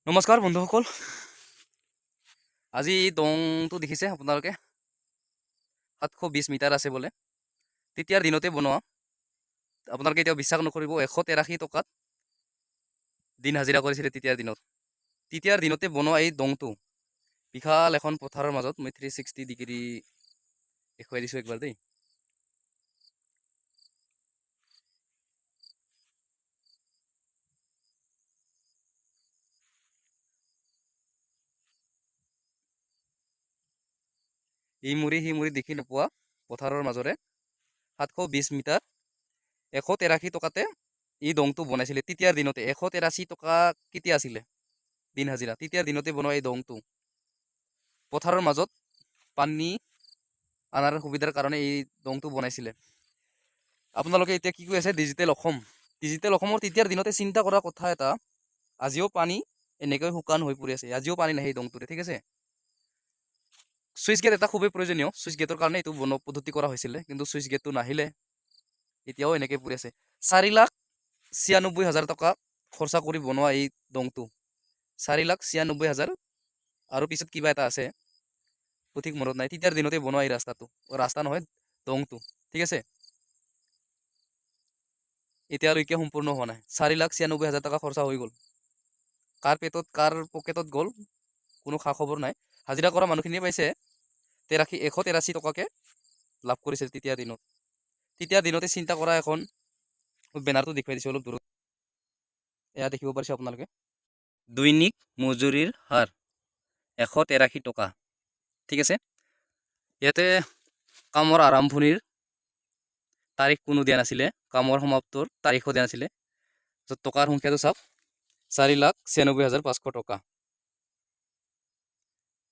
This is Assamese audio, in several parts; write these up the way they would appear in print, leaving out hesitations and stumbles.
নমস্কাৰ বন্ধুসকল, আজি এই দংটো দেখিছে আপোনালোকে, 720 মিটাৰ আছে বোলে, তেতিয়াৰ দিনতে বনোৱা। আপোনালোকে এতিয়া বিশ্বাস নকৰিব, 183 টকাত দিন হাজিৰা কৰিছিলে তেতিয়াৰ দিনত। তেতিয়াৰ দিনতে বনোৱা এই দংটো বিশাল এখন পথাৰৰ মাজত। মই 360 ডিগ্ৰী দেখুৱাই দিছোঁ একবাৰ দেই। এই মুৰি সি মুৰি দেখি নোপোৱা পথাৰৰ মাজৰে 720 মিটাৰ 183 টকাতে এই দংটো বনাইছিলে তেতিয়াৰ দিনতে। 183 টকা কেতিয়া আছিলে দিন হাজিৰা? তেতিয়াৰ দিনতে বনোৱা এই দংটো পথাৰৰ মাজত পানী আনাৰ সুবিধাৰ কাৰণে এই দংটো বনাইছিলে। আপোনালোকে এতিয়া কি কৈ আছে? ডিজিটেল অসম, ডিজিটেল অসমৰ তেতিয়াৰ দিনতে চিন্তা কৰা কথা এটা। আজিও পানী এনেকৈ শুকান হৈ পৰি আছে, আজিও পানী নাহে এই দংটোৰে, ঠিক আছে? চুইচ গেট এটা খুবেই প্ৰয়োজনীয়। চুইচ গেটৰ কাৰণে এইটো বন পদ্ধতি কৰা হৈছিলে, কিন্তু চুইচ গেটটো নাহিলে, এতিয়াও এনেকৈ পৰি আছে। 4,96,000 টকা খৰচা কৰি বনোৱা এই দংটো, 4,96,000 আৰু পিছত কিবা এটা আছে, সঠিক মনত নাই। তেতিয়াৰ দিনতে বনোৱা এই ৰাস্তাটো, ৰাস্তা নহয়, দংটো, ঠিক আছে? এতিয়ালৈকে সম্পূৰ্ণ হোৱা নাই। 4,96,000 টকা খৰচা হৈ গ'ল। কাৰ পেটত, কাৰ পকেটত গ'ল, কোনো খা খবৰ নাই। হাজিৰা কৰা মানুহখিনিয়ে পাইছে। 183 টকাকে লাভ কৰিছিল তেতিয়াৰ দিনত। তেতিয়াৰ দিনতে চিন্তা কৰা। এখন বেনাৰটো দেখুৱাই দিছোঁ অলপ দূৰত, এয়া দেখিব পাৰিছে আপোনালোকে, দৈনিক মজুৰিৰ হাৰ 183 টকা, ঠিক আছে? ইয়াতে কামৰ আৰম্ভণিৰ তাৰিখ কোনো দিয়া নাছিলে, কামৰ সমাপ্তৰ তাৰিখো দিয়া নাছিলে। তাৰপিছত টকাৰ সংখ্যাটো চাওক, 4,96,500 টকা,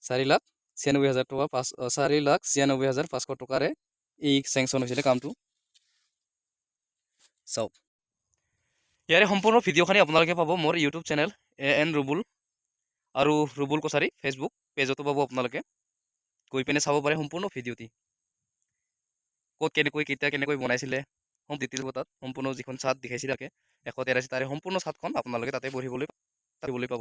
4,96,000 টকা পাঁচ, 4,96,500 টকাৰে এই চেংচন হৈছিলে কামটো। চাওক, ইয়াৰে সম্পূৰ্ণ ভিডিঅ'খিনি আপোনালোকে পাব মোৰ YouTube channel A N Rubul আৰু ৰুবুল কছাৰী ফেচবুক পেজতো পাব। আপোনালোকে গৈ পিনে চাব পাৰে সম্পূৰ্ণ ভিডিঅ'টি, ক'ত কেনেকৈ কেতিয়া কেনেকৈ বনাইছিলে ডিটেইল তাত সম্পূৰ্ণ। যিখন চাৰ্ট দেখাইছিলে 183, তাৰে সম্পূৰ্ণ চাৰ্টখন আপোনালোকে তাতে পঢ়িবলৈ পাব।